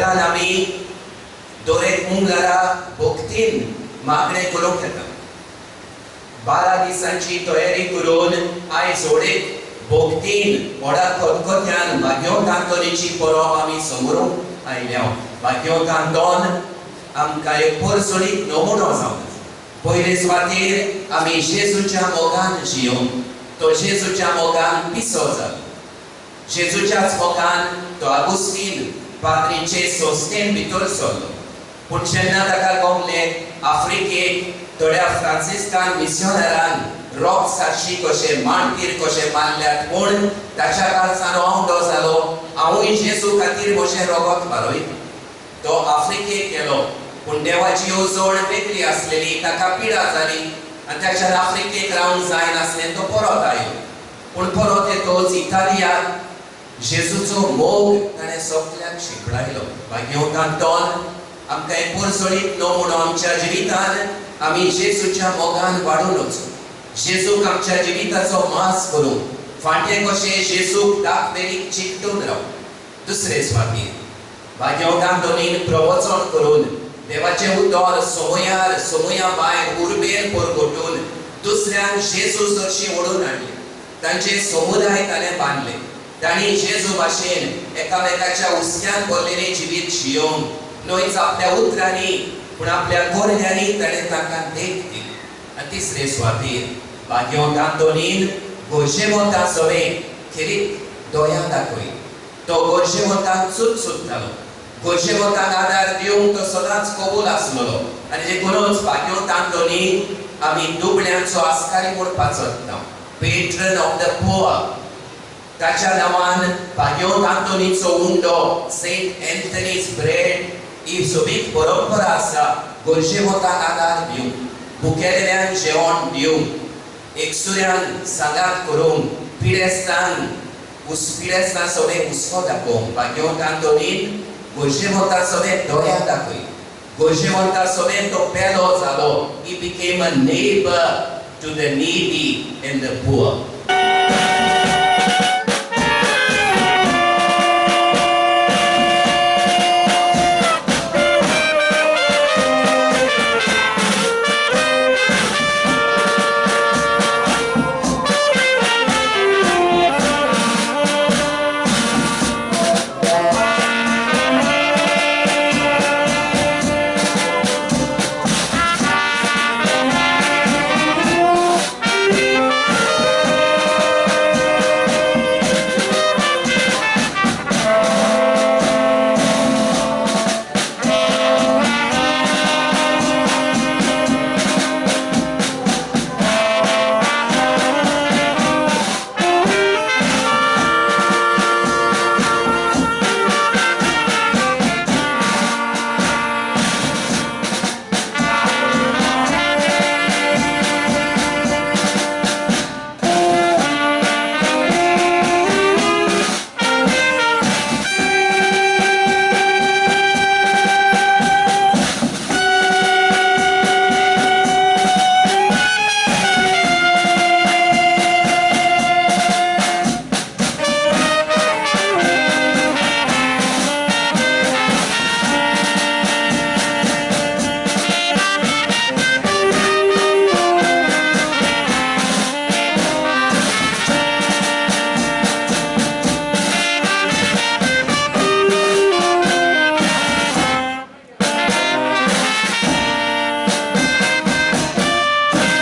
घरान आमी दर एक मंगळारा भक्तीन मागणें करूंक येता. 12 दिसांची तयारी करून आयज होडेक भक्तीन व्हडा खतखत्यान भाग्यवंत आंतोनीची परब आमी समोरूंक आयल्या. भाग्यवंत आंतोन आमकां एक परसोळीत नमुनो जावन पयले सुवातेर आमी जेजूच्या मोगान जियोवंक, तो जेजूच्या मोगान पिसो जालो. जेजूच्याच मोगान तो आगुस्तीन पाद्रीचे संस्थेन भितर सरलो. पूण जेन्ना ताका गमले आफ्रिकेक थोड्या फ्रांसिस्कान मिसियोनरान रॉक सारशी कशें माणतीर कशें मारल्यात म्हूण ताच्या काळजान औंडो जालो, हांवूय जेजू खातीर म्हजें रगत बारयता. तो आफ्रिकेक गेलो, पूण देवाची येवजण वेगळी आसलेली. ताका पिडा जाली आनी ताच्यान आफ्रिकेक रावंक जायनासलें. तो परत आयलो, पूण परत येतोच इटालियाक जेजूचो मोग ताणें सगळ्यांक शिंपडायलो. भाग्यवंत आंतोन आमकां एक परसोळीत नमुनो आमच्या जिवितान आमी जेजूच्या मोगान वाडून वचूं, जेजूक आमच्या जिविताचो मास करूं, फांटे कशे जेजूक दाखवेलीक चिकटून रावूं. दुसरे सुवातेर भाग्यवंत आंतोनीन प्रवचन करून देवाचें उतर समयार समया भायर उर्बेन परगटून दुसऱ्यांक जेजू सरशी ओडून हाडले. तांचे समुदाय ताणें बांदले. तांणी जेजू भाशेन एकामेकाच्या हुस्क्यान भरलेलें जिवीत जियोवंक न्हयच आपल्या उतरांनी पूण आपल्या करण्यांनी ताणें तांकां देख दिली. आनी तिसरे सुवातेर भाग्यवंत आंतोनीन गरजेवंतां सवें खेरीत दया दाखयली. तो गरजेवंतांक चुचुत्तालो, गरजेवंतांक आदार दिवंक तो सदांच कबूल आसलेलो. आनी देखूनच भाग्यवंत आंतोनी आमी दुबळ्यांचो आस्कारी म्हूण पाचता, पेट्रन ऑफ the poor. ताच्या नांवान भाग्यवंत आंतोनीचो उंडो, सेंट एंथनीज ब्रेड ही सोबीत परंपरा आसा. गरजेवंतांक आदार दिवंक, भुकेल्ल्यांक जेवण दिवंक, एकसुऱ्यान सांगात करूंक, पिडेस्तांक पिडेस्तां सगळें हुस्को दाखोवंक भाग्यवंत आंतोनीन गरजेवंतां सगळें दया दाखयली. गरजेवंतां सगळें तो पेलो जालो. He became a neighbour to the needy and the poor.